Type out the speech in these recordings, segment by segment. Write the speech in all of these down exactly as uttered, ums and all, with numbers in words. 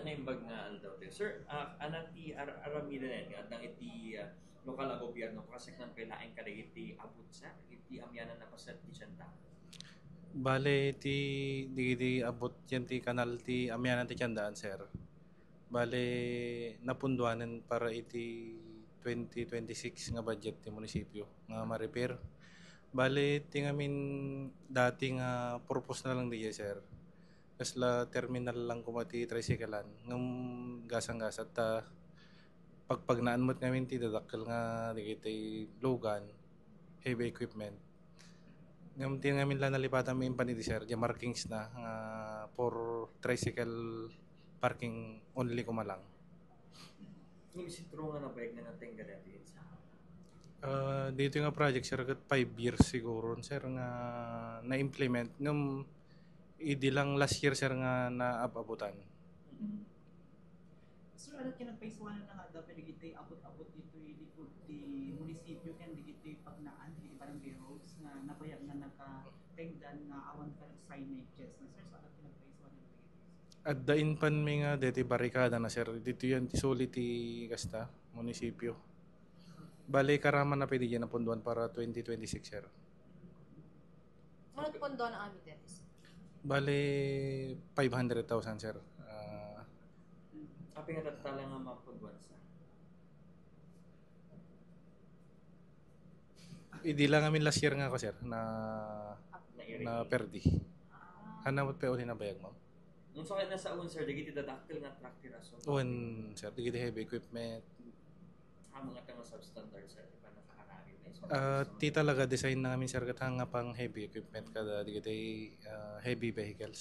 Naimbag nga aldaw tayo. Sir, ah, ania ti ar-, aramidenan nga adda iti, ah, lokal a gobyerno, kasaknaan pay laeng kadagiti abut, sir, iti amianan a paset ti tienda? Bale, ti, digiti abut yan ti kanal ti amianan ti tiendaan, sir. Bale, napunduanen para iti twenty twenty-six nga budget ti munisipyo nga ma-repair. Bale, ti ngamin dati nga purpose na lang diay, sir. Kasla terminal lang koma ti tricycle-an. Ngem gasang-gasa ta pagpagnaan met ngamin ti dadakkel nga digiti lugan, heavy equipment. Ngem ti ngamin la nalipatan mi impan idi, sir, diay markings na nga for tricycle parking only koma lang. Ngem sitro nga nabayag na natengga dati sa Ah, dito nga project, sir, ket five years siguro, sir, nga na-implement. Ngem idi lang last year, sir, nga naab-abutan. Mm. Sir, ano kinagpaisuanan na nga dapat digiti abot-abot ditoy likod ti munisipyo ken digiti pagnaan, digiti barangay halls nga nabayag na nakatengdan nga awan pa signages na, sir? So, ano kinagpaisuanan na dagiti? Adda impan mi nga deti barikada na, sir. Dito yan, ti suli ti kasta, munisipyo. Bale, karama na pwede dyan napunduan para twenty twenty-six, sir. Ano ti punduan na amin, Dennis? Bale, five hundred thousand, sir. Ah, Apay nga tattala nga mapunduan sa? Idi lang amin last year nga ako, sir, na, na perdi. Hanawat pa uli na bayag, ma'am? Nung sa kanya sa un, sir, dagiti dadakkel nga truck ti rason. Un, sir, dagiti heavy equipment. Ah, mga tanga substandard, sir, di pa nakakarami na. So, Ah, ti talaga design na amin, sir, ket nga pang heavy equipment kada dagiti, ah, heavy vehicles.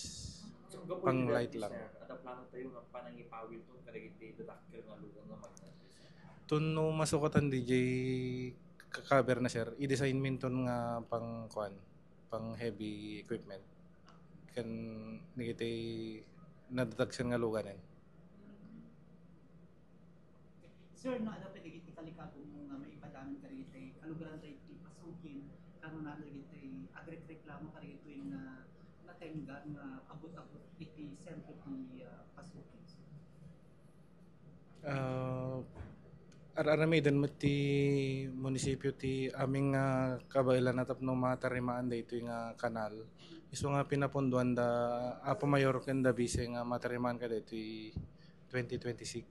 So, gapu Pang iti light dati, lang. Sir, ada plano tayo nga panangipawil to kadagiti dadakkel nga lugan nga magnet, sir. Tun no masukatan diay ka-, cover na, sir, i-design min tun nga pang kuan, pang heavy equipment. Ken dagiti nadadagsen nga luganen. Sir, no, ada pay dagiti kalikagum nga maipadanan kadagiti kalugaran daytoy Pasukin, kanunada dagiti agrekreklamo kadagitoy nga natengga nga abot-abot iti sentro ti, ah, Pasukin, sir? Ah, ar-aramiden met ti munisipyo ti amin nga kabaelan a tapno matarimaan daytoy nga kanal. Isu nga pinapunduan da Apo Mayor ken da Vice nga matarimaan kadaytoy twenty twenty-six.